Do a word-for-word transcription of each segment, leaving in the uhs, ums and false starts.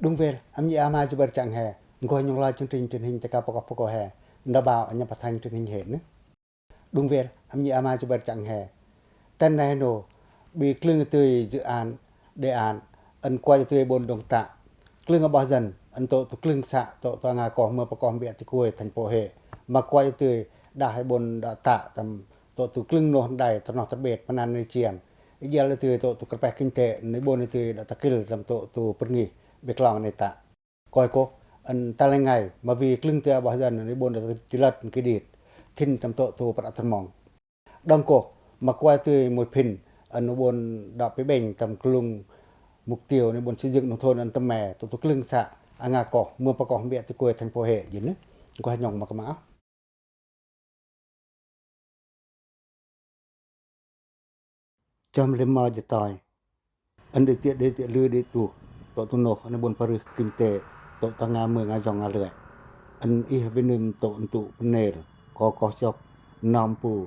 Đúng wel, ăm nhĭ ama Zubair Chang he, nkoh nhong loi chương trình truyền hình tơ ka pakoh pakoh he, nda bao ăm nhă phát thanh truyền hình he nư. Đúng wel, ăm nhĭ ama Zubair Chang he. Ten neh nô, bi klâng a tui dự án, đề án, ăn kuai a tui ƀon đŏng tă. Klâng a ƀoh dân, ăn tŏ tui klâng să, tŏ tui a nga koh, mưa pakoh mbiă tikuai thành phố he. Ma kuai a tui đah i ƀon đă tă, tâm tŏ tui klâng noh đai, tơnoh tơbet, pơnăn ni chiam. I jel a tui tŏ tui kơpeh kinh tế, ni ƀon a tui đă tơkil, tâm tŏ tui pơrngih, bi klong ni tă. Koi koh, ăn ta lĕ ngai, ma bi klâng tui a ƀoh dân, ni ƀon đă tơlăt, kidit, thin tâm tŏ tui prăk tơmong. Đŏng koh, ma kuai tui mui phin, ăn ƀon đă pibeng tâm klung mục tiêu, ni ƀon xây dựng nông thôn ăn tơme, tŏ tui klâng să, a nga koh, mưa pakoh mbiă tikuai thành phố he, jin nư, nkoh nhong ma kơmao. Chom lĕ mo jatoi. Ăn đei tiĕ, đei tiĕ lư, đei tuh. Tŏ tui noh, ăn ƀon parưh kinh tế. Tŏ tui a nga mương a yong a lưai. Ăn ih ƀư nưm tŏ ăn tŭ pơnel. Koh koh sŏk. Nơm pu.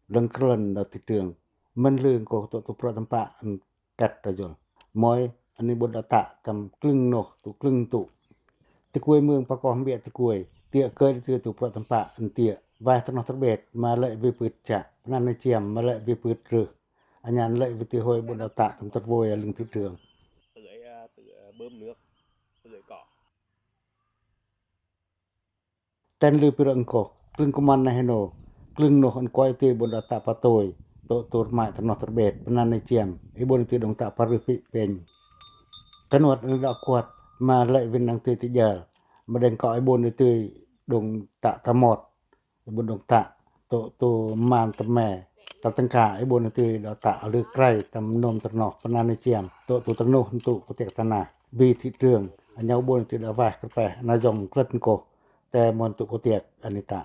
Lăng klan đa thị trường. Mơn lư koh tŏ tui prăk tơmpă ăn kat ta yol. Moi, ani ƀon đă tă tâm klâng noh, tui klâng tŭ. Tikuai mương pakoh mbiă tikuai, tiĕ kơi tui tui prăk tơmpă ăn tiĕ. Vai tơnoh tơbet, ma lĕ ƀư pưt chă. Pơnăn ni chiam, ma lĕ ƀư pưt rưh. Anhan lĕ ƀư tui hôi ƀon đă tă tâm tơvôi a lưng thị trường. Tưi, a, tưi, a, bơm nước, tưi cỏ. Ten lư pir ăngkoh, klâng kơmăn neh nô, klâng noh ăn kuai tui ƀon đă tă patôi, tŏ tui rmai tơnoh tơbet, pơnăn ni chiam, i ƀon tui đŏng tă parưh phi peng. Kơnuăt ni đă kuăt, ma lĕ vin năng tui tijal, ma đeng kơ i ƀon tui đŏng tă tơmot, i ƀon đŏng tă, tŏ tui man tơme, ta tơngka, i ƀon tui đă tă lư krai, tâm nôm tơnoh, pơnăn ni chiam, tŏ tui tơnoh, tŭ kutiak tơnah, bi thị trường, a nhâu ƀon tui đă vaih kơpeh, na yong klât koh, Te mơn tŭ kutiak anita.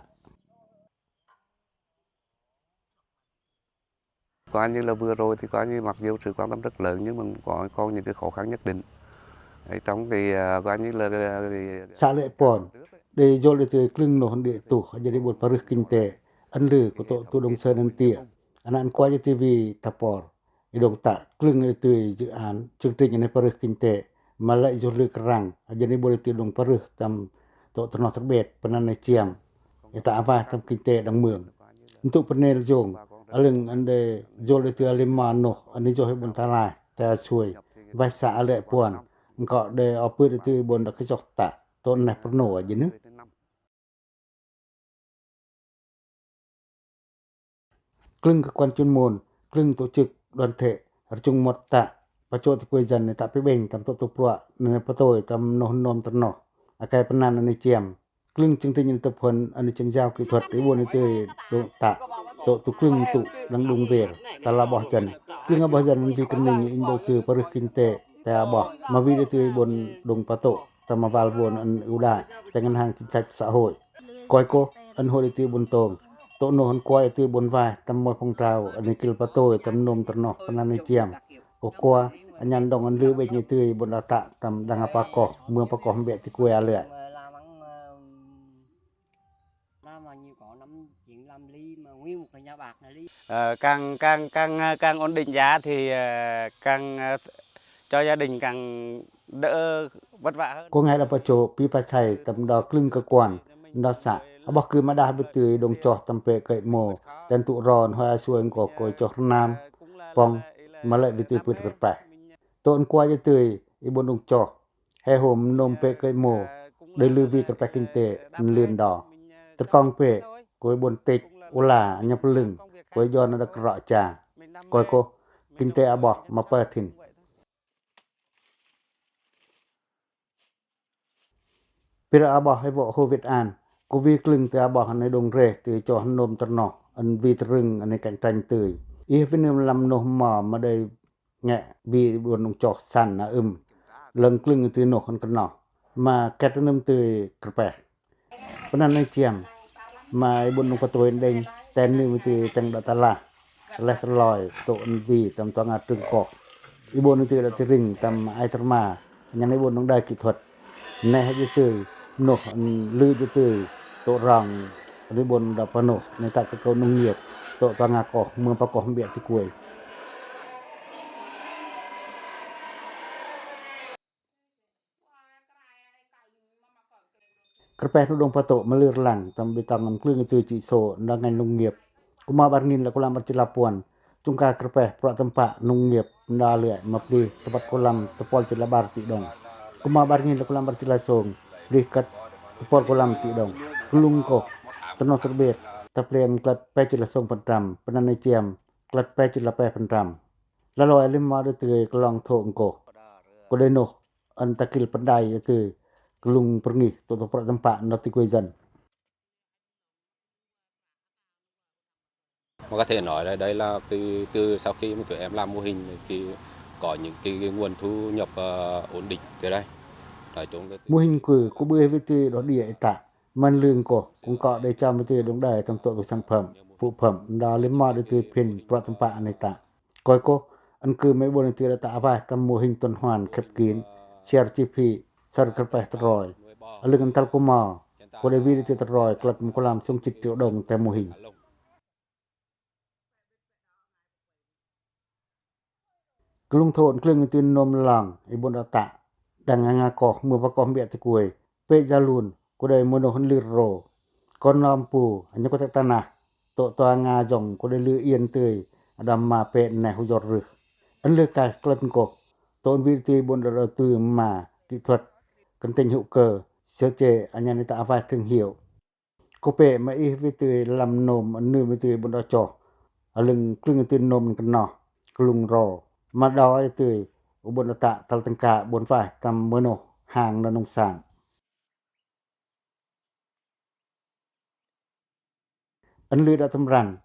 Coi như là vừa rồi thì coi như mặc dù sự quan tâm rất lớn nhưng mà cũng có, có những cái khó khăn nhất định. Ấy, trong cái, à, coi như là, à, cái... Sa lĕ pon. Đe yol i tui klâng noh đe tuh, jadi ƀon parưh kinh tế. Ăn lư kơ tŭ, tŭ Đông Sơn ăn tiĕ. Ăn ăn coi như ti vi ta por. I đŏng tă klâng i tui dự án, chương trình i parưh kinh tế, ma lĕ yol lư kơrăng, a jăn i ƀon i tui đŏng parưh tâm tŏ tơnoh tơbet, pơnăn i chiam, i ta a vaih tâm kinh tế đăng mương. Ntŭk pơnel yong, a lưng ăn đe yol i tui a lima noh, ăn i yoh i ƀon ta lai, ta a sui, vaih sa a lĕ puan, ngkŏ đe o pưt i tui ƀon đă kơsoh tă, tŏ neh pơrno a jăn i. Klâng cơ quan chuyên môn, klâng tổ chức, đoàn thể, rơchŭng mot tă, pachot i kuê dân i ta pibeng tâm tŏ tŭ pruă, nê patôi tâm noh nôm tơnoh, a kơi pơnăn ăn i chiam. Klâng chương trình i tập huấn ăn i chuyển giao kỹ thuật i ƀon i tui đŏng tă, tŏ tŭ klâng tŭ đăng đung wer, ta la ƀoh dân. Klâng a ƀoh dân ăn vi kơning i ƀon tui parưh kinh tế, ta a ƀoh, ma vi i tui ƀon đŏng patŏ. Tâm a val ƀon ăn ưu đãi, ta ngân hàng chính sách xã hội. Koi koh, ăn hội i tui ƀon tông. Tŏ noh ăn kuai i tui ƀon vaih, tâm moi phong trào, ăn i kil patôi, tâm nôm tơnoh, pơnăn i chiam. Kơ kuă, anhan đŏng ăn lư ƀek i tui ƀon đa tă, tâm đăng a pa koh, mưa pa koh mbiă ti kuê a lưai. Ờ, càng, càng, càng, ờ, càng ổn định giá thì, ờ, càng, ờ, cho gia đình càng đỡ vất vả hơn. Kơ ngai đa pa chô, pi pa sai, tâm đo klâng cơ quan, đo să. A ƀoh kưn ma đah ƀư tui đŏng choh tâm pĕ kơi mô, ten tŭ ron, hoi a suai ngkô̆ kơi choh rnam, pŏng, ma lĕ ƀư tui pưt kơpeh. Tŏ ăn kuai i tui, i ƀon đŏng choh. He hôm nôm pĕ kơi mô, đơi lư vi kơpeh kinh tế, ăn lưn đo. Tơkong pĕ, kơi ƀon tĕch, ula, nhăp lưng, kơi jon đa kơrŏ cha. Koi koh, kinh tế a ƀoh, ma pơthin. Pir a ƀoh, he ƀoh hô Việt An, kơ vi klâng tơ a ƀoh, ăn i đŏng reh, tơ choh nôm tơnoh, ăn vi tơrưng, ăn i cạnh tranh tui. Ih vi nơm lăm noh mo, ma đơi ngă bi ƀon đŏng choh săn a ưm. Lăng klâng i tui noh ăn kơnoh. Ma ket nơm tui kơpeh. Pơnăn i chiam. Ma i ƀon đŏng patôi đeng ten nơm i tui teng đa ta lah. Leh tơloi tŏ ăn bi tâm tuang a trưng koh. I ƀon i tui đa ti ring tâm ai tơrma. Nhăn i ƀon đŏng đai kỹ thuật. Neh i tui, noh, lư i tui, tŏ rong, i ƀon đa pơnoh, nê ta kơ kâu nông nghiệp, tŏ tuang a koh, mưa pa koh mbiă ti kuê. Kърpeh Nđung Patu ma lư rlang tâm bitong ъm klâng a tui chih sô nda ngành nông nghiệp. Kuma bar nghìn lăm kulam bar chih lapan, chung ka kърpeh pruă tơmpă nông nghiệp nda lưi ma pli tơpăt kulam tơpol chih labar tỉ đồng. Kuma bar nghìn lăm kulam bar chih lasông, pli kăt tơpol kulam tỉ đồng. Klâng koh, tơnoh tơrbit, ta plen klât pe chih lasông phần trăm, pơnăn a chiăm, klât pe chih lape phần trăm. Laloi a lưm ma đe tui klong thô ngkoh. Ko đei noh, ăn ta kil pơdai a tui klâng pơrngih, tŏ tŏ pruă tơmpă nda tui kuê dân. Mà có thể nói là đây là từ, từ sau khi mà tụi em làm mô hình thì có những cái, cái nguồn thu nhập, ờ, ổn định từ đây. Nói chung là Mô hình kư, ko bơi với tui đo đia i ta. Măn lưng ko, cũng có để cho mấy tui đong đai tâm tŏ tui sản phẩm, phụ phẩm, đó là mô để tui phin, pruă tơmpă ăn i ta. Koi ko, ăn kư mê ƀon i tui đa ta ƀai tâm mô hình tuần hoàn khép kín, siar chi phí, sar kơpeh tơroi. A lưng ăn tal ko mâu, ko đei ƀư i tui tơroi, klât mkulam sông chit triệu đồng tâm mô hình. Klung thôn klung i tui nôm lăng, i ƀon đa ta. Đang nga koh, mưa ba koh mbiă tui kuê. Pê ja lun, ko đei mơ noh hân lir ro. Kon lom pu, a nhơ ko tek tanah. Tŏ tŏ nga jong, ko đei lư yên tui, a đam ma pê neh hu jor rưh. Ăn lư kai klân koh. Tŏ ăn ƀư tui ƀon đa đa tui ma, kỹ thuật, cận tình hữu cơ, sơ chế, a nhăn i ta a vai thương hiệu. Ko pê ma ih ƀư tui lăm nôm ăn nư ƀư tui ƀon đa choh. A lưng klung i tui nôm kơnoh, klung ro. Ma đo i tui, u ƀon đa ta tal tơngka ƀon vai tâm mơ noh hang đa nông sản. Ăn lư đa tâm răn,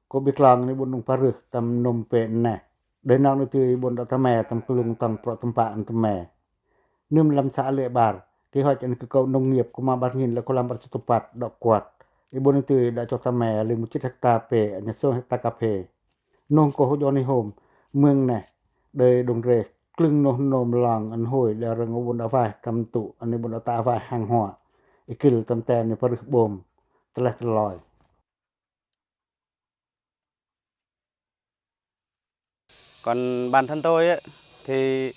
ko ƀư klong ni ƀon nông pa rưh tâm nôm pê neh. Đei nong ni tui ƀon đa ta me tâm klung tong pruă tơmpă ăn ta me. Nưm lăm xã Lệ Bar, kế hoạch ăn kơ cậu nông nghiệp kuma bar nghìn lăm kulam bar chih tơpăt đŏk kuăt. I ƀon i tui đa choh ta me lưng mu chit hecta pê, a nhơ sông hecta cà phê. Nông ko hu joni hôm, mương neh, đei đong rê, klung noh nôm lăng ăn hôi đa răng u ƀon đa vai tâm tŭ, ăn i ƀon đa ta vai hàng hóa. I kil tâm te ni pa rưh ƀôm, tơleh tơloi. Còn bản thân tôi ấy, thì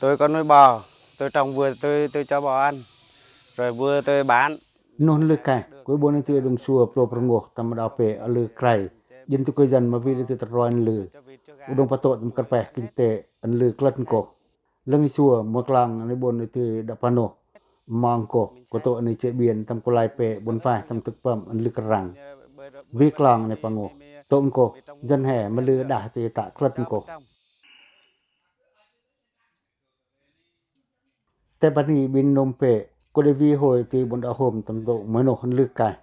tôi có nuôi bò, tôi trồng vừa tôi tôi cho bò ăn, rồi vừa tôi bán. Noh lư kai, ko i ƀon i tui đong sua plo prong ngoh tâm đao pê a lư krai, jin tui ko dân ma ƀư i tui tơroi ăn lư. U đong pa tŏ tâm kơpeh kinh tế ăn lư klât koh. Lăng i sua, mơ klong, ăn i ƀon i tui đa pa noh. Mong koh, ko tŏ ăn i chế biến tâm kulai pê, ƀon vai tâm thực phẩm ăn lư kơrăng. Ƀư klong ăn i pa ngoh. Tŏ koh, dân he, ma lư đah tui ta klât koh. Te bani ƀin nôm pê, ko đei ƀư hôi tui ƀon đa hôm tâm tŏ mơ noh ăn lư kai.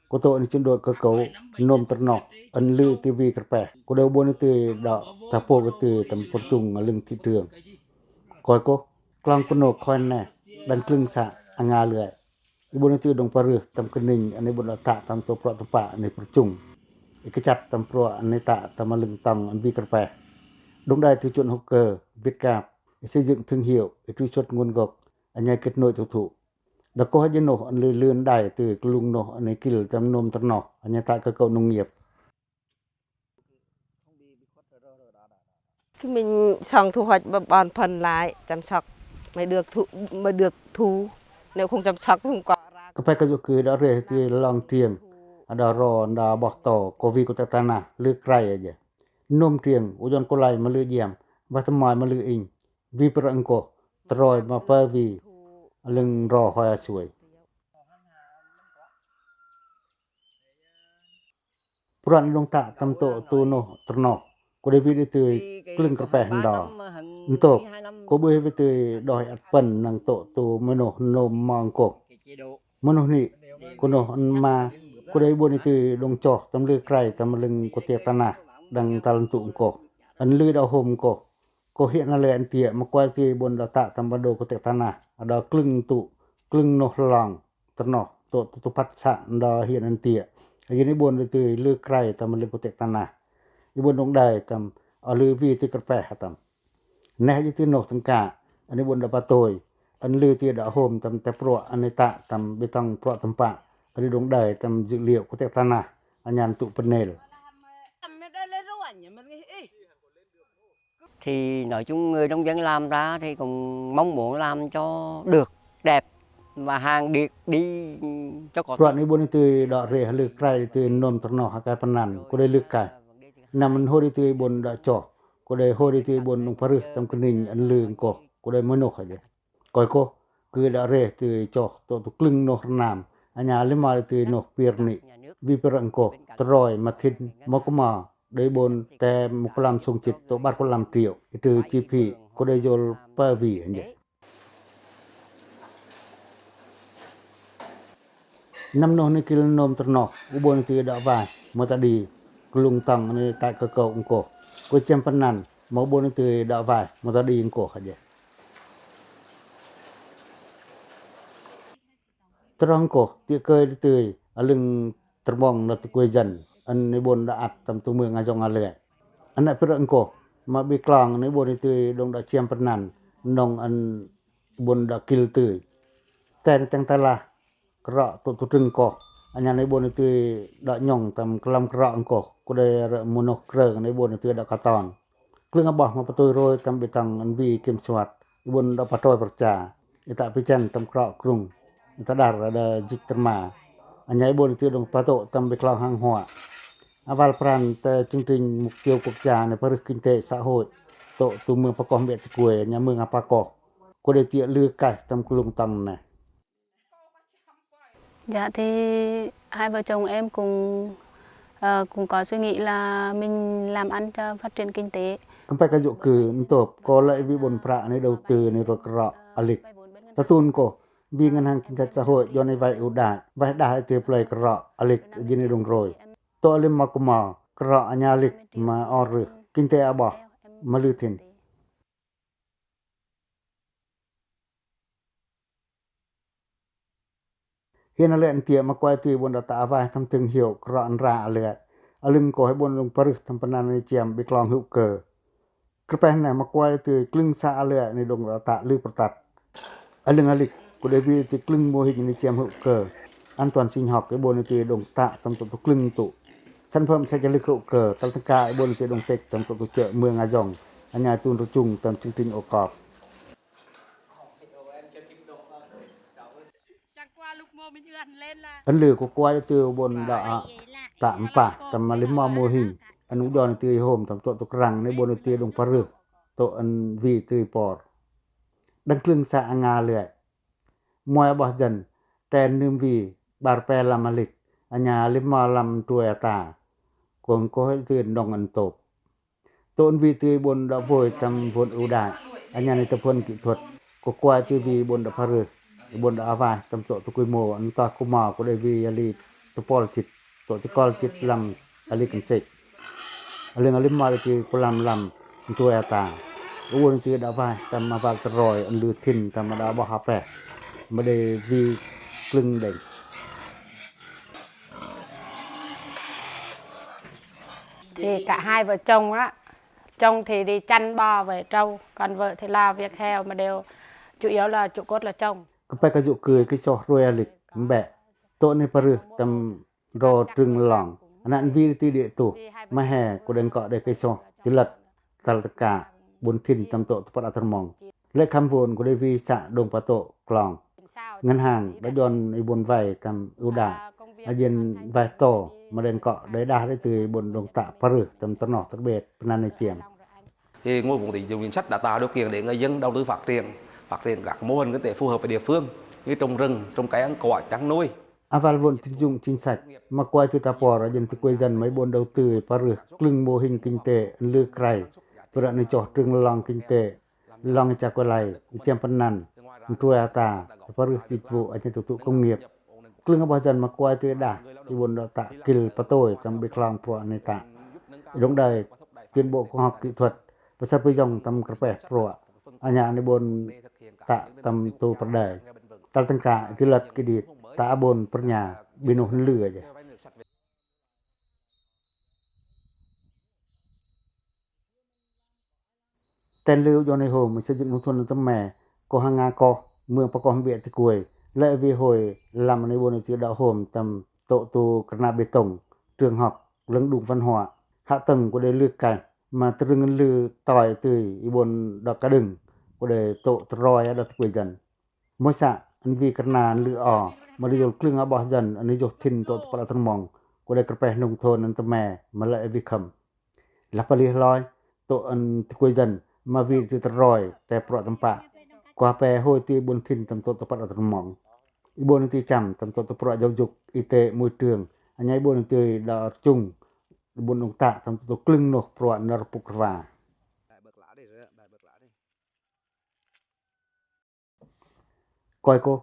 Ko tŏ ăn i chuyển đổi cơ cấu, nôm tơnoh, ăn lư tui ƀư kơpeh. Ko đei ƀon i tui đa ta pô kơ tui tâm pơr chung a lưng thị trường. Koi koh, klong ko noh khoi neh, đăng klung sa, a nga lưi. I ƀon i tui đong pa rưh tâm kơning, ăn i ƀon đa ta tâm tŏ pruă tơmpă, ăn i pơr chung. I kơchăt tâm pruă, ăn i ta tâm a lưng tong, ăn ƀư kơpeh. Đong đai tui chuẩn hữu cơ, Việt Gáp, i xây dựng thương hiệu, i truy xuất nguồn gốc, a nhai kết nối tiêu thụ. Đa koh jin noh ăn lư lưn đai tui klung noh ăn i kil tâm nôm tơnoh, a nhai ta cơ cấu nông nghiệp. Khi mình xong thu hoạch b-, bón phân lại, chăm sóc mới được thu, mới được thu. Nếu không chăm sóc thì không có ra. Kơpeh ka yôk kơ đa rê tui long triêng, a đa ro, đa ƀoh to, ko ƀư ko tek tanah, lư krai aja. Nôm triêng, u jon kulai ma lư djiăm, ƀah tơmoi ma lư inh, ƀư pơr ăng koh, tơroi ma pơ ƀư, a lưng ro hoi a sui. Pruă đong ta tâm tŏ tui noh tơnoh, ko đei ƀư i tui klung kơpeh nda. Ntŭk, ko ƀư i tui đoi ăt păn nâng tŏ tui mơ noh nôm mong koh. Mơ noh ni, ko noh ăn ma, ko đei ƀon i tui đong choh tâm lư krai tâm lưng ko tek tanah, đăng tal ntŭk koh. Ăn lư đa hôm koh. Ko hiện a lưi ăn tiă, ma kuai tui ƀon đa ta tâm bản đồ ko tek tanah, a đa klung tŭ, klung noh lăng, tơnoh, tŏ, tŏ, tŏ păt sa, đa hiện ăn tiă. A jin i ƀon đa tui lư krai tâm lưng ko tek tanah. I ƀon đong đai tâm, a lư ƀư tui kơpeh a tâm. Neh jin tui noh tơngka, ăn i ƀon đa pa tôi, ăn lư tui đa hôm tâm te pruă, ăn i ta tâm ƀư tong pruă tơmpă, ăn i đong đai tâm dữ liệu ko tek tanah, a nhăn tŭ panel. Thì nói chung người nông dân làm ra thì cũng mong muốn làm cho được, đẹp, Mà hàng đi, đi cho có. Pruă ne i ƀon ê tưi đă reh, lư krai ê tưi nnôm tơrnoh ha kai Pơnan, cô đei lư kai. Năm ân hô ê tưi ƀon đă choh, cô đei hô ê tưi ƀon đung parưh tâm kơning ân lư ngkoh, cô đei mơ noh aja. Koi koh, kư̆ đă reh tưi choh tŏ tu klâng noh rnam, anya lima ê tưi noh pir ni, wi pir ngkoh, tơroi, ma thin, ma koma, đei ƀon te ma kulam sông chit tŏ ƀar kulam triệu, ê tưi chi phi, cô đei yol pa wi aja. Năm noh ni kil nnôm tơrnoh, u ƀon ê tưi đă wai, mơ ta đi, klung tong ni ta kơ kâu ngkoh, koi chiăm Pơnan, ma u ƀon ê tưi đă wai, mơ ta đi ngkoh aja. Tơrong ngkoh, tiă kơi ê tưi, a lưng tơrmong na tơkuê dân, ăn ê ƀon đă ăt tâm tu mương a yong a lưai. Ăn nă pir ngkoh, ma ƀi klong, ăn ê ƀon ê tưi đong đă chiăm Pơnan, nong ăn ê ƀon đă kil tưi. Ten teng tala, krŏ tŏ tu trưng ngkoh, anya ê ƀon ê tưi đă nhŏng tâm klam krŏ ngkoh, cô đei ră mơ noh krơng ê ƀon ê tưi đă katon. Klâng a ƀoh ma pătôi roi tâm ƀi tong ăn wi kiểm soát, ê ƀon đă pătôi pơrcha, ê ta pi chen tâm krŏ krŭng, ê ta đar đă jik tơma, anya ê ƀon ê tưi đong pătô tâm ƀi klong hàng hóa. Awal pran te chương trình mục tiêu quốc gia ne parưh kinh tế xã hội, tŏ tu mương păkoh ƀiă tơkuê, anya mương a păkoh, cô đei tiă lư kai tâm klung tong ne. Dạ thì hai vợ chồng em cũng, ờ, cũng có suy nghĩ là mình làm ăn cho phát triển kinh tế. Kơmpai kajŭ kơ ntop, ko lăi wi ƀon pră ni đầu tư ni roi krŏ alĭk. Tatun ko, wi ngân hàng chính sách xã hội, djuan ni wai ưu đãi, wai đah ê tưi play krŏ alĭk, jin ni đong roi. Tŏ lăm ma koma, krŏ anya alĭk, ma ôr rưh, kinh tế a ƀoh, ma lư thin. Hên a lĕ ntiă ma kuai tui ƀon đa tă a wai tâm thương hiệu krŏ nra a lĕ. A lưng ko hê ƀon đong parưh tâm pơnăn ni chiăm ƀi klong hŭ kơ. Kơpeh nê ma kuai tui klưng sa a lĕ ni đong đa tă lư pơtăt. A lưng a lĭk, ko đei ƀi tui klưng mô hình ni chiăm hŭ kơ. An toàn sinh học hê ƀon tui đong tă tâm tŭ tui klưng tŭ. Sản phẩm săch a lĭk hŭ kơ, tal tơngka hê ƀon tui đong tĕch tâm tŭ tui chợ mương a yong. Anh ai tui nrô chung tâm chương trình ô cọp. Ăn lư ko kuai tui ƀon đa ă, tă mpă, tâm ma lĕ mô mô hình. Ăn u djuan tui hôm, tâm tŭ tui krăng, ni ƀon tui đong parưh, tŭ ăn wi tui por. Đăng klưng sa a nga lưai. Muai a ƀoh dân, ten nưm wi, ƀar pe lăm a lĭk, a nha lĕ mô lăm tui a ta. Kuong ko hê tui đong ăn tŭp. Tŭ ăn wi tui ƀon đa ƀôi tâm ƀon ưu đãi, a nha ni tâm ƀon kỹ thuật. Ko kuai tui wi ƀon đa parưh, ƀon đa a wai, tâm tŭ tui kui mô, ăn ta ko mô, ko đei wi a lĭk, tŭ pol chit, tŭ tui kol chit lăm a lĭk kăn sĕch. A lưng a lĭm mô tui ko lăm lăm, tui a ta. Ƀon tui đa wai, tâm a wal tơroi, ăn lư thin, tâm đa ƀoh a pe. Ma đei wi klưng đêng. Thì cả hai vợ chồng á, chồng thì đi chăn bò với trâu, còn vợ thì lo việc heo mà đều chủ yếu là trụ cột là chồng. Kơpeh kajŭ kơ kĭ soh roi a lĭk, mbĕ. Tŭ ni parưh tâm rô trưng lŏng. Anăn wi tui đĭ tŭ, ma hê ko đêng kŏ đei kĭ soh, tui lăt, tal tơka, ƀon thin tâm tŭ tui păt a tơrmong. Lĕ khăm ƀon ko đei wi sa đong pătŭ klong. Ngân hàng đa djuan i ƀon wai tâm ưu đãi. A jên wai tô, ma đêng kŏ đei đah đei tui ƀon đong tă parưh tâm tơrnoh tơkƀet pơnăn ni chiăm. Thì nguồn vốn tín dụng chính sách đã tạo điều kiện để người dân đầu tư phát triển, phát triển các mô hình kinh tế phù hợp với địa phương như trồng rừng, trồng cây ăn quả, chăn nuôi. A wal vốn tín dụng chính sách, ma kuai tui ta por a jên tui kuai dân ma i ƀon đầu tư parưh, klưng mô hình kinh tế, ăn lư krai, pơră ni choh trưng lŏng kinh tế, lŏng i chak kuai lai, i chiăm pơnăn, tui a ta, parưh dịch vụ, a jên tŭ tŭ công nghiệp. Klưng a ƀoh dân ma kuai tui đah, i ƀon đa tă kĭl pătôi, tâm ƀi klong pruă ni tă. I đong đai, tiến bộ khoa học kỹ thuật, pơsăr pơyong tâm kơpeh pruă, a nha ni ƀon tă tâm tu pơrdai. Tal tơngka, i tui lăt kĭ đĭ, tă a ƀon pơrnha, ƀi noh lư a jê. Tên lư djuan ni hôm, xây dựng nông thôn tâm me, ko hăng a ko, mương păkoh ƀiă tui kuai, lĕ wi hơi, lăm ni ƀon tui đa hôm, tâm tŭ tui kơna bê tông, trường học, lưng đung văn hóa, hạ tầng ko đei lư kai, ma trưng lư tui tui, i ƀon đa ka đưng, ko đei tŭ tơroi a đa tui kuai dân. Môi xã, ân wi kërna ân lư o, ma lư yol klâng a ƀoh dân ân iyuh thin tŏ tơ păt a tâng mong, kô đei kърpeh nông thôn ân tơme, ma lĕ wi khâm. Lah pali hloi, tŏ ân tikuai dân, ma wi tui tơroi, te pruă tơmpă. Kua pe hôi tui ƀon thin tâm tŏ tơ păt a tâng mong. I ƀon tui chăm, tâm tŏ tơ pruă giáo dục, y tế, môi trường, ân nha i ƀon tui đa rchŭng, ƀon đŏng tă, tâm tŏ tơ klâng noh pruă nơr pŭk rva. Koi kô,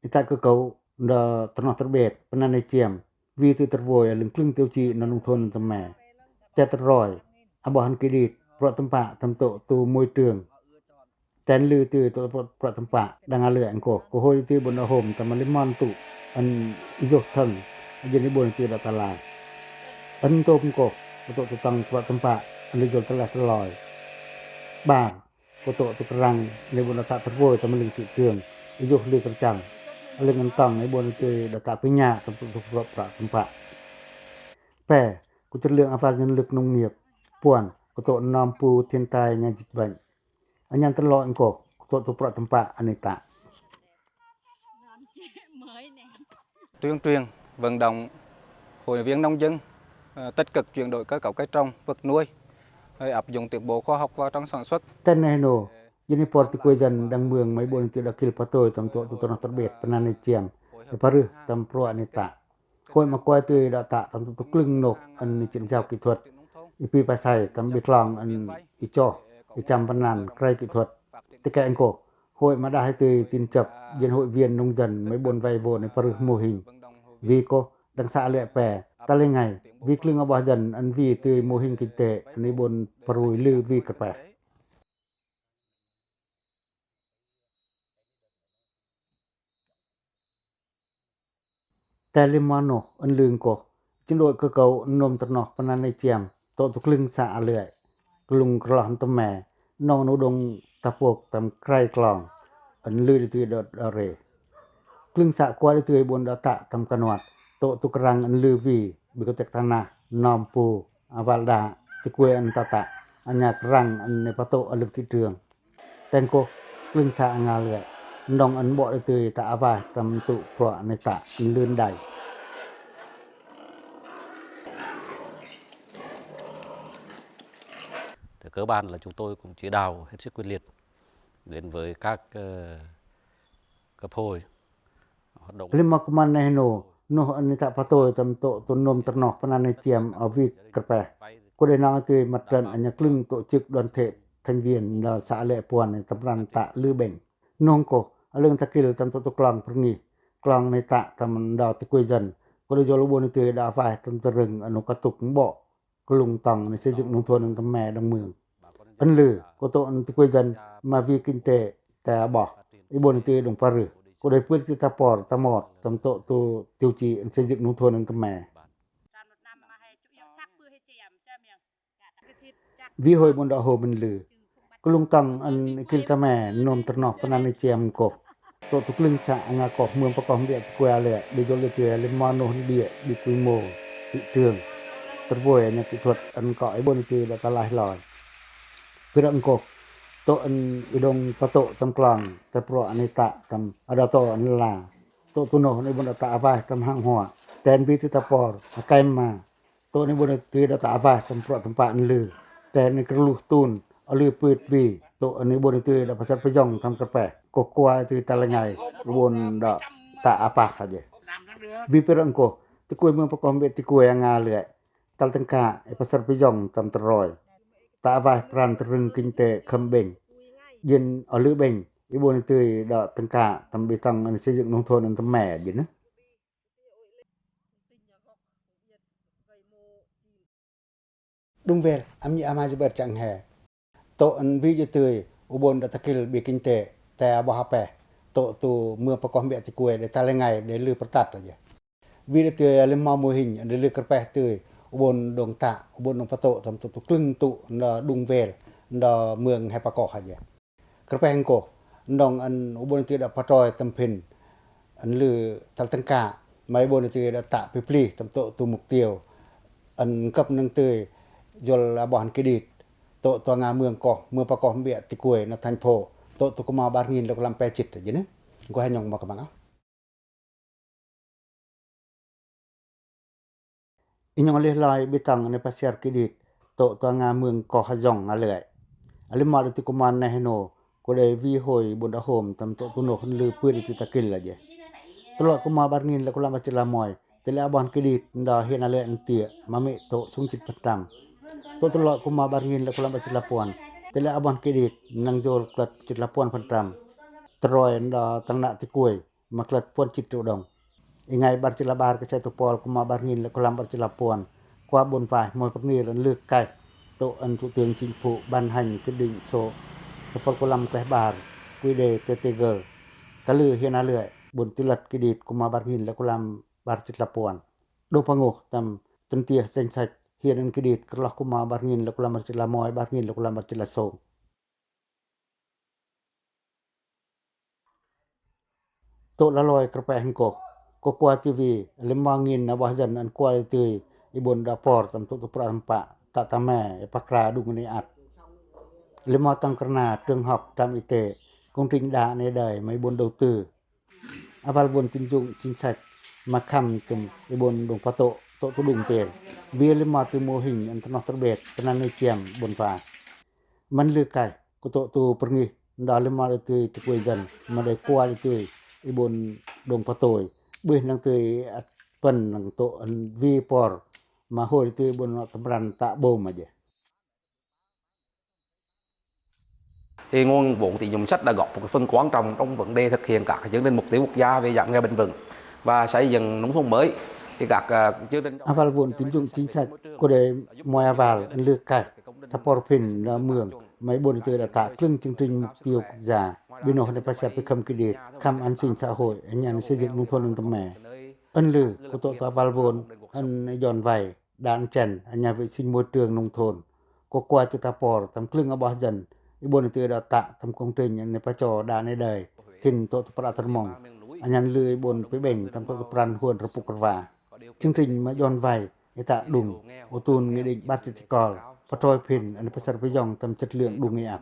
i tă kơ kâu, nda tơrnoh tơrbet, pơnăn i chiăm, wi tui tơrvôi, lưng klâng tiêu chí, nda nông thôn tơme. Te tơroi, a ƀoh hăn kĭ đit, pruă tơmpă, tâm tŏ tơ môi trường. Ten lư tui tŏ pruă, pruă tơmpă, đăng a lưai ân kô, kô hôi tui ƀon đa hôm, tâm a lưai mon tŭ, ân iyuh thâng, a jên i ƀon tui đa ta lai. Ân tôm kô, kô tŏ tơ tâng pruă tơmpă, ân lư yol tơleh tơloi. Ƀar, kô tŏ tơ kơrăng, ân i ƀon đa tă tơrvôi tâm a lưng thị trường, iyuh lư kơrchăng, a lưng ân tŏng, ân i ƀon tui đa tă pơnha, tâm tŏ tơ pruă, pruă tơmpă. Pe, kô chất lượng a val nhân lực nông nghiệp, puăn, kô tŏ nơm pu thiên tai ân nha dịch bệnh. Ân nhan tơloi ân kô, kô tŏ tơ pruă tơmpă, ân i tă. Tuyên truyền, vận động hội viên nông dân, ờ, tích cực chuyển đổi cơ cấu cây trồng, vật nuôi, rồi áp dụng tiến bộ khoa học vào trong sản xuất. Ten neh nô, jên i por tikuai dân đăng mương ma i ƀon tui đa kil pătôi tâm tŏ tơ tơrnoh tơrbet pơnăn i chiăm, i parưh tâm pruă ân i tă. Hôi ma kua tui đa tă tâm tŏ tơ klâng noh ân i chuyển giao kỹ thuật, i pi pa sai tâm ƀi klong ân i choh, i chăm pơnăn krai kỹ thuật. Tike ân kô, hôi ma đah i tui tin chăp, jên hội viên nông dân ma i ƀon vay vôn i parưh mô hình. Wi kô, đăng sa lĕ pe, ta lĕ ngai, wi klâng a ƀoh dân ân wi tui mô hình kinh tế, ân i ƀon parui lư wi kơpeh. Te lĕ ma noh, ân lưng kô, chưng đôi kơ kâu, ân nôm tơrnoh pơnăn i chiăm, tŏ tơ klâng sa a lưai. Klung kơloh ân tơme, nong ân u đong ta pok tâm krai klong, ân lư đa tui đa, đa re. Klâng sa kua đa tui ƀon đa tă tâm kanuat, tŏ tơ kơrăng ân lư wi, ƀi kơ tek tana, nơm pu, a val đa, tikuai ân ta tă, ân nha kơrăng ân i pătô a lưng thị trường. Ten kô, klâng sa a nga lưai, nong ân ƀok đa tui ta a vai tâm tŭ pruă ân i tă, ân lưn đai. Thì cơ bản là chúng tôi cũng chỉ đạo hết sức quyết liệt đến với các, ờ, cấp hội. Lĕ ma kơman neh nô, noh ân i tă pătôi tâm tŏ tơ nôm tơrnoh pơnăn i chiăm a wi kơpeh. Kô đe nong tui mặt trận ân nha klâng tổ chức đoàn thể thành viên đa sa lĕ puăn tâm pran tă lư ƀeng. Noh kô, a lưng ta kil tâm tŏ tơ klong pơrngih, klong ân i tă tâm đa tikuai dân. Kô đe yol u ƀon tui đa vai tâm tơrưng ân u katuk ƀok. Klung tŏng ân xây dựng nông thôn ân tơme đăng mương. Ân lư, kô tŏ ân tikuai dân, ma wi kinh tế, te a ƀoh, i ƀon tui đong parưh. Kô đe pưt tui ta por, ta mot, tâm tŏ tơ tiêu chí ân xây dựng nông thôn ân tơme. Wi hôi ƀon đa hôm ân lư. Klung tŏng ân kil tơme, nôm tơrnoh pơnăn i chiăm kô. Tŏ tơ klâng sa a nga kô, mưn păkoh ƀiă tikuai a lưai, đe yol đa tui lĕ ma noh ƀiă, ƀi quy mô, thị trường. Tơrvôi ân nha kỹ thuật, ân kô i ƀon tui đa ta lai loi. Pơrơ̆k kô, tŏ ân i đong pătô tâm klong, ta pruă ân i tă tâm, a đa tŏ ân la. Tŏ tơ noh ân i ƀon đa ta a vai tâm hàng hóa. Ten ƀi tui ta por, a kem ma. Tŏ ân i ƀon tui đa ta a vai tâm pruă tơmpă ân lư. Ten ân i kơluh tun, a lư pưt ƀi. Tŏ ân i ƀon tui đa pasal pơjong tâm kơpeh. Kô kua tui ta lĕ ngai, ƀon đa ta a pah aja. Wi pơrơ̆k kô, tikuai mưn păkoh ƀiă tikuai a nga lưai. Tal tơngka, i pasal pơjong tâm tơroi. Ta a vai pran tơrưng kinh tế khâm ƀeng. Jên a lư ƀeng, i ƀon tui đa tơngka tâm ƀi tŏng ân xây dựng nông thôn ân tơme jên. Đung vel, ăm nhĭ ama Jubert Chang He. Tŏ ân ƀi jư tui, u ƀon đa ta kil ƀi kinh tế, te a ƀoh a peh. Tŏ tơ mưn păkoh ƀiă tikuai, đe ta lĕ ngai, đe lư pơrtat aja. Wi đa tui lĕ ma mô hình, đe lư kơpeh tui, u ƀon đong tă, u ƀon đong pătô, tâm tŏ tơ klâng tŭ, đa đung vel, đa mưn he păkoh aja. Kơpeh kô, nong ân u ƀon tui đa pătroi tâm phin, ân lư tal tơngka, ma i ƀon tui đa tă pipli, tâm tŏ tơ mục tiêu, ân kơp nâng tui, yol a ƀoh hăn kĭ đit, tŏ tơ nga mưn kô, mưn păkoh ƀiă tikuai na thành phố, tŏ tơ kơmao ƀar nghìn đok lam pe chit jên. Ngkoi ha ñong mo kemana. Iñong a lih lai bitang ane pasiar kidit, toh tua nga mương koh hajong a lei. A lima di ti kuma ne heno, ko dei wi hoi bun da hom tam toh tu noh nlư pui di ti takil aje. Toh loi kuma bar ngin le kulam bar jit la moi, ti le aboh kidit nda hina le ntia, mami toh sung jit pyntam. Toh toh loi kuma bar ngin le kulam bar jit la puan, ti le aboh kidit nang jol klet jit la puan pyntam. Teroi nda tang na ti kuai, ma klet puan jit tu dong. Ingai bar jit la bar ke sai tu pol kuma bar ngin le kulam bar jit la puan. Kua bun vai moi pernil an lư kai. Toh an tu tiang jing phu ban hanh kiding so. Te pol kulam keh bar. Kui de te te ger. Ka lư hina lư bun tilet kidit kuma bar ngin le kulam bar jit la puan. Dong panguh tam tentiah seng sek hina kidit kerloh kuma bar ngin le kulam bar jit la moi bar ngin le kulam bar jit la song. Toh laloi kerpeh ngkoh. Ko kua tiwi, lima ngin na wah jan an kua tui, i bun da por tam toh tu pra mpa, ta tame, i pakra dung ni at. Lima tang kerna, teng hok tam ite, kong ting da ne dai, mai bun dau tu. Awal bun tin jung, tin sek, ma kham kem, i bun dung patoh, toh tu dung tel. Bia lima tu mo hing, an tenoh terbet, tenan ni kiam, bun pa. Man lư kai, ko toh tu perngih, nda lima di tui ti kuai jan, ma dei kua di tui, i bun dong patoi, bih nang tui at pen nang toh an wi por, ma hoi di tui bun nok temran ta bom aje. Thì nguồn vốn tín dụng ngân sách đã góp một cái phần quan trọng trong vấn đề thực hiện các cái chương trình mục tiêu quốc gia về giảm nghèo bền vững và xây dựng nông thôn mới. Thì các, ờ, chương trình Awal vốn tín dụng chính sách, ko dei moi awal, an lư kai, ta por phin, na mương, mai bun tui da ta klưng chương trình mục tiêu quốc gia, binoh ne pasiar pi kham kidit, kham an sinh xã hội, an nhan xây dựng nông thôn an teme. An lư, ko toh ta awal vốn, an jon vai, đa an chen, an nhà vệ sinh môi trường nông thôn. Ko kua ti ta por, tam klưng aboh jan, i bun tui da ta, tam công trình, an ne pacho, đa ne dai, tin toh tu pra termong. An nhan lư i bun pi beng, tam toh tu pran huan repuk rwa. Chương trình ma jon vai, i ta đung, ô tun nghị định bar jit ti kol, patroi phin, an ne pasiar pi jong, tam chất lượng đung i at.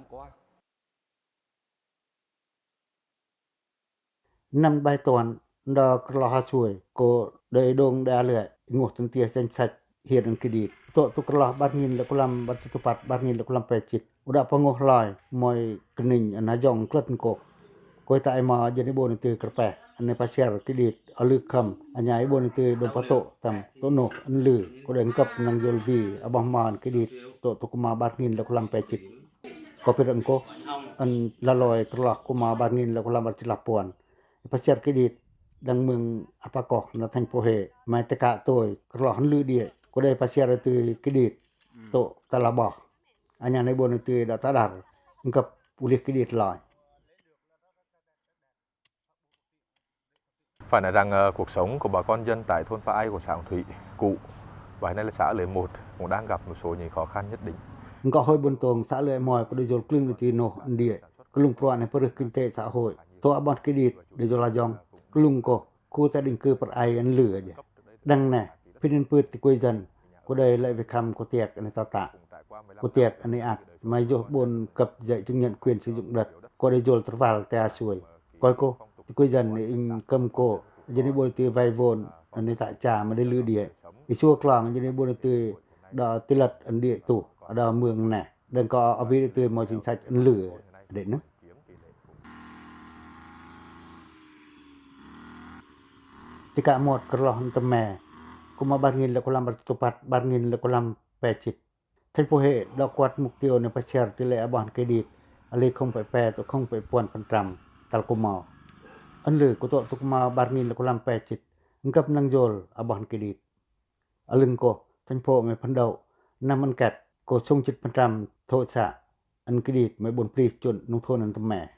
Năm bài toán, nda kerloh a sui, ko dei dong dei a lưi, nguh tentiah seng sek, hiên an kidit. Toh tu kerloh bar ngin le kulam bar jit tu pat, bar ngin le kulam pe jit. U da panguh loi, moi kening, an hajong klet ngkoh. Ko i ta i ma jan i bun tui kerpeh, an ne pasiar kidit, a lư kham, an nya i bun tui dong patoh, tam, toh noh, an lư, ko dei ngkep nang jol wi, aboh ma an kidit, toh tu kuma bar ngin le kulam pe jit. Ko pir ngkoh, an laloi kerloh kuma bar ngin le kulam bar jit la puan. I pasiar kidit, dang mương apa koh, na thành phố Huế, mai teka toi, kerloh an lư die, ko dei pasiar tui kidit, toh ta la boh. An nyan i bun tui da ta dar, ngkep u lih kidit loi. Phải nói rằng, ờ, cuộc sống của bà con dân tại thôn Pa Ai của xã Hồng Thủy cũ và hiện nay là xã Lưới một cũng đang gặp một số những khó khăn nhất định. Ngkok hoi bun tong xã Lưới một ko dei jol klưng ni ti noh an die. Klung pruan ne perih kinh tế xã hội. Toh aboh kidit dei jol a jong. Klung ko, khu tái định cư Per Ai an lư aja. Dang ne, phin an put ti kuai jan. Ko dei lơi wi kham ko tiak an i tata. Ko tiak an i at. Mai joh bun cấp giấy chứng nhận quyền sử dụng đất. Ko dei jol terval te a sui. Koi ko, ti kuai jan i ing kem ko, jan i bun ti vay vốn, an i ta cha ma dei lư die. I sua klong, jan i bun ti da tilet an die tu, da mương ne. Dang ko a wi ti mo chính sách an lư, dei ne. Ti ka mot kerloh an teme, kuma bar ngin le kulam bar jit tu pat, bar ngin le kulam pe jit. Thành phố Huế da kuat mục tiêu ne pasiar ti le aboh kidit, a lưi không phẩy pe toh không phẩy puan phần trăm tal kuma. An lư ko toh tu kuma bar ngin le kulam pe jit, ngkep nang jol aboh kidit. A lưng ko, thành phố me phấn đấu, năm an ket, ko sung jit phần trăm thôn xã, an kidit me bun pli chun nông thôn an teme.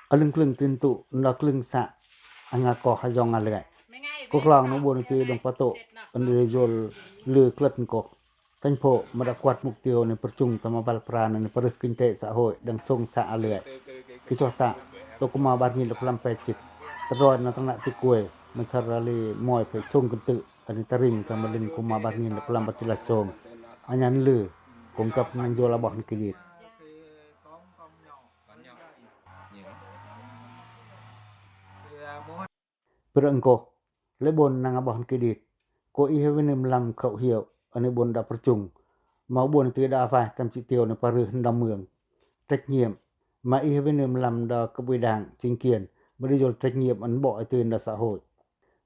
A lưng klưng tin tu, nda klưng xã, a nga ko hajong a lưi. Ko klong ne bun ti dong patoh, an dei jol lư klet ngkoh. Thành phố ma da kuat mục tiêu ne perchung tam awal pran ne perih kinh tế xã hội dang sung xã a lưi. Ki soh ta, toh kuma bar ngin le kulam pe jit. Teroi na tang na ti kuai, ma sar a lưi moi pe sung kenteu, an i taring tam a lưng kuma bar ngin le kulam bar jit la sung. An nyan lư, ko ngkep nang jol aboh kidit. Pơrơ̆k ngkoh, lơi bôn nang aboh ăn kidit, ko i hơ win ưm lam khău hiơ̆, ane bôn đa pơchŭng, ma bôn tui đa vaih tâm chi tiêu ne parưh đa mương. Trách nhiệm, ma i hơ win ưm lam đa cấp ủy đảng, chính quyền, ma đi yôl trách nhiệm ăn bŏ tui đa xã hội.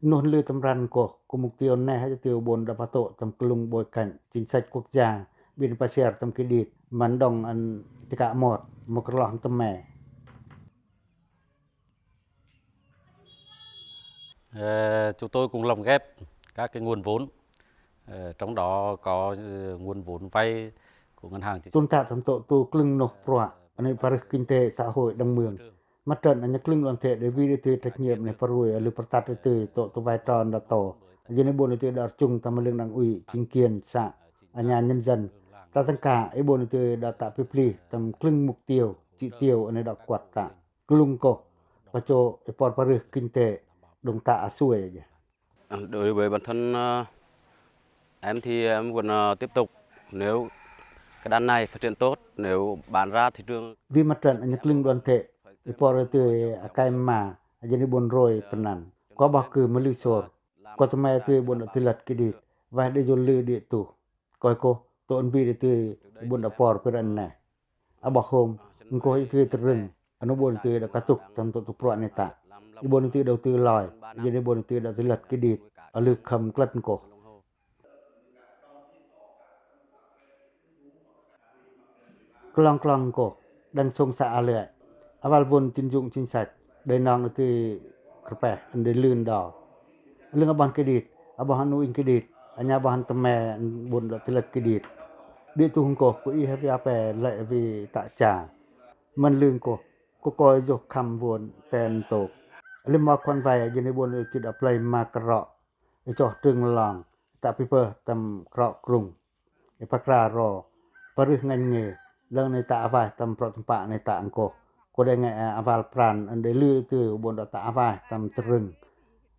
Noh lư tâm ran ngkoh, ko mục tiêu ne hă tui bôn đa patoh tâm klŭng bối cảnh, chính sách quốc gia, bin pasiar tâm kidit, man đŏng ăn tika mot, mok rloh tâm me. Ờ, chúng tôi cũng lồng ghép các cái nguồn vốn, ờ, trong đó có, ờ, nguồn vốn vay của ngân hàng chính sách. Tun ta tâm tŏ tu klâng noh pruă, ane parưh kinh tế xã hội đăng mương. Mặt trận ane klâng đoàn thể để wi đi tui trách nhiệm ne parui, lư pơrtat đi tui tŏ tu vai trò đa to. Ane bôn đi tui đa rchŭng tâm lưng đảng ủy, chính quyền xã, ane nhân dân. Ta tăng ca, ane bôn đi tui đa ta pipli tâm klâng mục tiêu, chỉ tiêu, ane đa kuat ta. Klŭng ngkoh, pacho, ipor parưh kinh tế, đŏng ta a sui aja. Đối với bản thân, ờ, em thì em vẫn, ờ, tiếp tục, nếu cái đàn này phát triển tốt, nếu bán ra thị trường. Wi mặt trận ane klâng đoàn thể, ipor tui akai ma, aja ni bôn roi pơnăn. Ko boh kư ma lư sor. Ko tơmai tui bôn đa tui lăt kidit, vaih đi yôl lư đi tu. Koi ko, tŏ ăn wi đi tui bôn đa por pơrăn ne. Aboh hôm, ngkoh i tui tơrưng, ane bôn tui đa katŭk tâm tŏ tu pruă ne ta. I bôn tui đầu tư loi, i bôn tui đa tui lăt kidit, a lư khâm klăt ngkoh. Klong klong ngkoh, đăng sông xã a lưai. A wal vốn tín dụng chính sách, đơi nong tui kơpeh, ăn đơi lưn đo. Lưng a boh ăn kidit, a boh ăn uing kidit, a nha boh ăn tơmai, ăn bôn đa tui lăt kidit. Đi tu ngkoh, ko i hơ wi ape, lơi wi ta cha. Măn lưng ngkoh, ko koi yoh khăm vốn, ten tôk. Lưng mo khoan vai, jêng ni bôn tui đa play ma krok. I choh trưng long, ta pipơ tâm krok krung. I pakra ro, parưh ngăn nghê, lăng ni ta a vaih tâm prok tâm pă ni ta ngkoh. Ko đe ngă a wal pran, ăn đe lư tui bôn đa ta a vaih tâm trưng.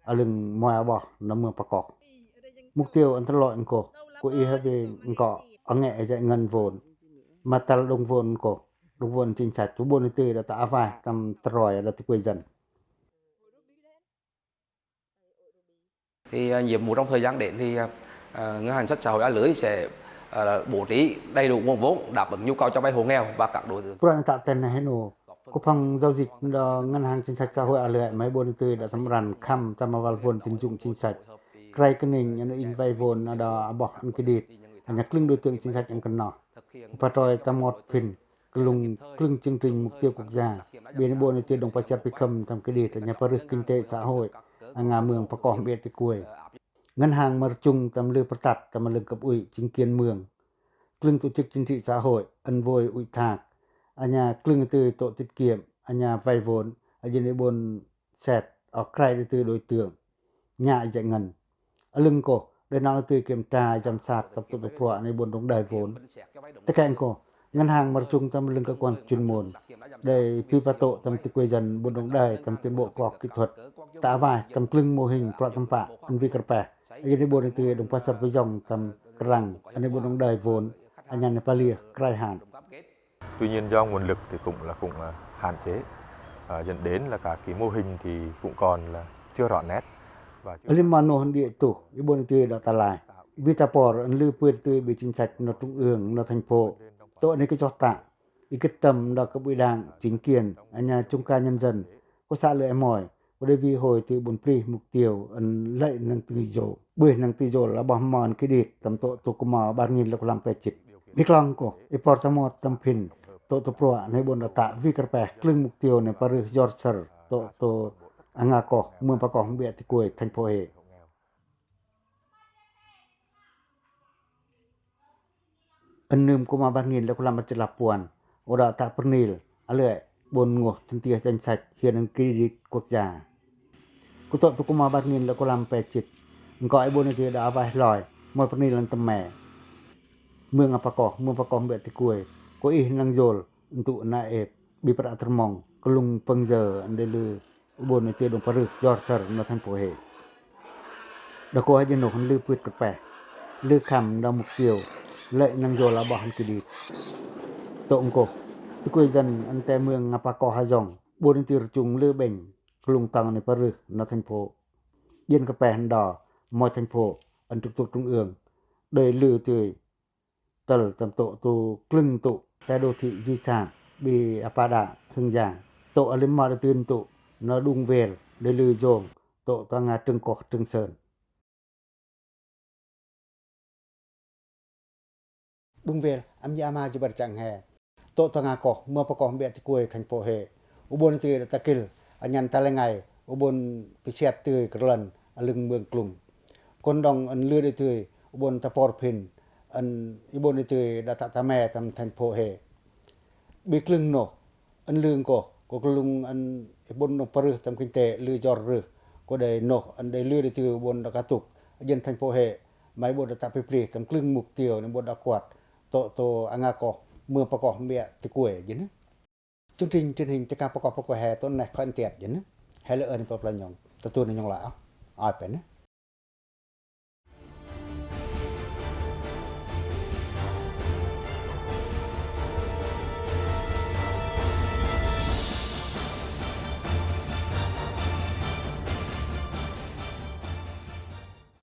A lưng moi a boh, na mương pakoh. Mục tiêu ăn tơloi ngkoh, ko i hơ wi ngkoh, a ngă a jai ngăn vốn. Ma tal đŏng vốn ngkoh, đŏng vốn chính sách, ko bôn tui đa ta a vaih tâm troi, đa tui quê dân. Thì, à, nhiệm vụ trong thời gian đến thì, à, à, Ngân hàng Chính sách Xã hội A Lưới sẽ, à, bố trí đầy đủ nguồn vốn đáp ứng nhu cầu cho vay hộ nghèo và các đối tượng. Pran ta ten na henu, ko phòng giao dịch đa Ngân hàng Chính sách Xã hội A Lưới, mai bôn tui đa tâm ran khăm tâm a wal vốn tín dụng chính sách. Krai kơning ăn ing vay vốn đa a boh ăn kidit, a nha klưng đối tượng chính sách ăn kơnoh. Patroi tâm ngot phin, klung, klung chương trình mục tiêu quốc gia, bi ni bôn tui đŏng pasiar pi khâm tâm kidit, a nha parưh kinh tế xã hội, a nga mương pakoh mbiă tui kuê. Ngân hàng ma rchung tâm lư pơrtat tâm a lưng cấp ủy, chính quyền mương. Klung tổ chức chính trị xã hội, ăn vôi ủy thác, a nha klung tui tổ tiết kiệm, a nha vay vốn, a jêng ni bôn set, o krai đi tui đối tượng. Nha a jai ngăn. A lưng ngkoh, đe nong tui kiểm tra, giám sát, tâm tŏ tu pruă ni bôn đŏng đai vốn. Tơ keng ngkoh, ngân hàng ma rchung tâm lưng cơ quan chuyên môn. Đe pi patoh tâm tui quê dân bôn đŏng đai tâm tiến bộ khoa học kỹ thuật. Ta a vaih tâm klưng mô hình prok tâm pă, ăn wi kơpeh. A jêng ni bôn tui đŏng pasiar pơjong tâm krăng, ăn ni bôn đŏng đai vốn, a nha ni palia, krai han. Tuy nhiên do nguồn lực thì cũng là cũng, à, hạn chế, à, dẫn đến là cả cái mô hình thì cũng còn là chưa rõ nét và chưa. Lim ma noh hăn đi tu, i bôn tui đa ta lai. Wi ta por, ăn lư pưt tui bi chính sách na trung ương, na thành phố. Tŏ ni kơ choh ta, i kơt tâm đa cấp ủy đảng, chính quyền, a nha trung ca nhân dân, ko xã lưới moi. Ko đe wi hội tui bôn pli mục tiêu ăn lơi năng tui yô. Bưi năng tui yô la boh mon kidit tâm tŏ tu kơ mo bar nghìn lăm lăm pe chit. Bi klong ko, i por ta mot tâm phin, tŏ tu pruă, ni bôn đa ta wi kơpeh, klưng mục tiêu ni parưh yor săr, tŏ tu a nga koh, mương pakoh mbiă tui kuê, thành phố Huế. Ăn nưm kơ mo bar nghìn lăm lăm pe chit la puăn, o đa ta pơnil, a lưới, bôn ngôh, tơntih danh sách, hiên ăn kidit quốc gia. Kơ tŏ tu kơ mo bar nghìn lăm lăm pe chit, ngkoh i bôn tui đa a vaih loi, moi pơnil ăn tơmai. Mương a pakoh, mương pakoh mbiă tui kuê, ko i năng yôl, ntu na ep, bi pră tơrmong, klung păng yơ, ăn đe lư, bôn tui đŏng parưh, yor săr, na thành phố Huế. Đa ko a jêng noh hăn lư pưt kơpeh, lư khăm đa mục tiêu, lơi năng yôl a boh hăn kidit. Tŏ ngkoh, tui quê dân ăn te mương a pakoh a yong, bôn tui rchung lư bêng, klung tong ni parưh, na thành phố. Jên kơpeh ndo, moi thành phố, ăn trục thuộc trung ương, đei lư tưi tơl tâm tộ tô klưng tụ, ta đô thị di sản, ƀư a pa đa Hưng Giang, tộ a lưm mo đa tưn tụ, no Đung Vel, đei lư Jông, tộ tô nga Trưng Koh, Trưng Sơn. Đung Vel, ăm ya ama ju bar chang he. Tộ tô nga koh, mưa pa koh ƀiă ti kuê thành phố he. U ƀon tưi đa ta kil, a nhăn ta lĕ ngai, u ƀon pisiat tưi kơr lăn, a lưng mương klung. Kon đong ăn lư đei tưi, u ƀon ta por phin, ăn i ƀon đei tưi đa ta ta me tâm thành phố he. Ƀư klưng noh, ăn lưng koh, ko klung ăn i ƀon noh parưh tâm kinh tế, lư jor rưh, ko đei noh, ăn đei lư đei tưi u ƀon đa katuk, a jên thành phố he, mai ƀon đa ta pipli tâm klưng mục tiêu, ni ƀon đa kuat, tộ tô a nga koh, mưa pa koh ƀiă ti kuê, jên. Chương trình truyền hình TK pa koh pa kuê he, tŏ neh koi ân tiat, jên. He lơ ơn pa pla nhông, ta tu ni nhông la, oi pe nê.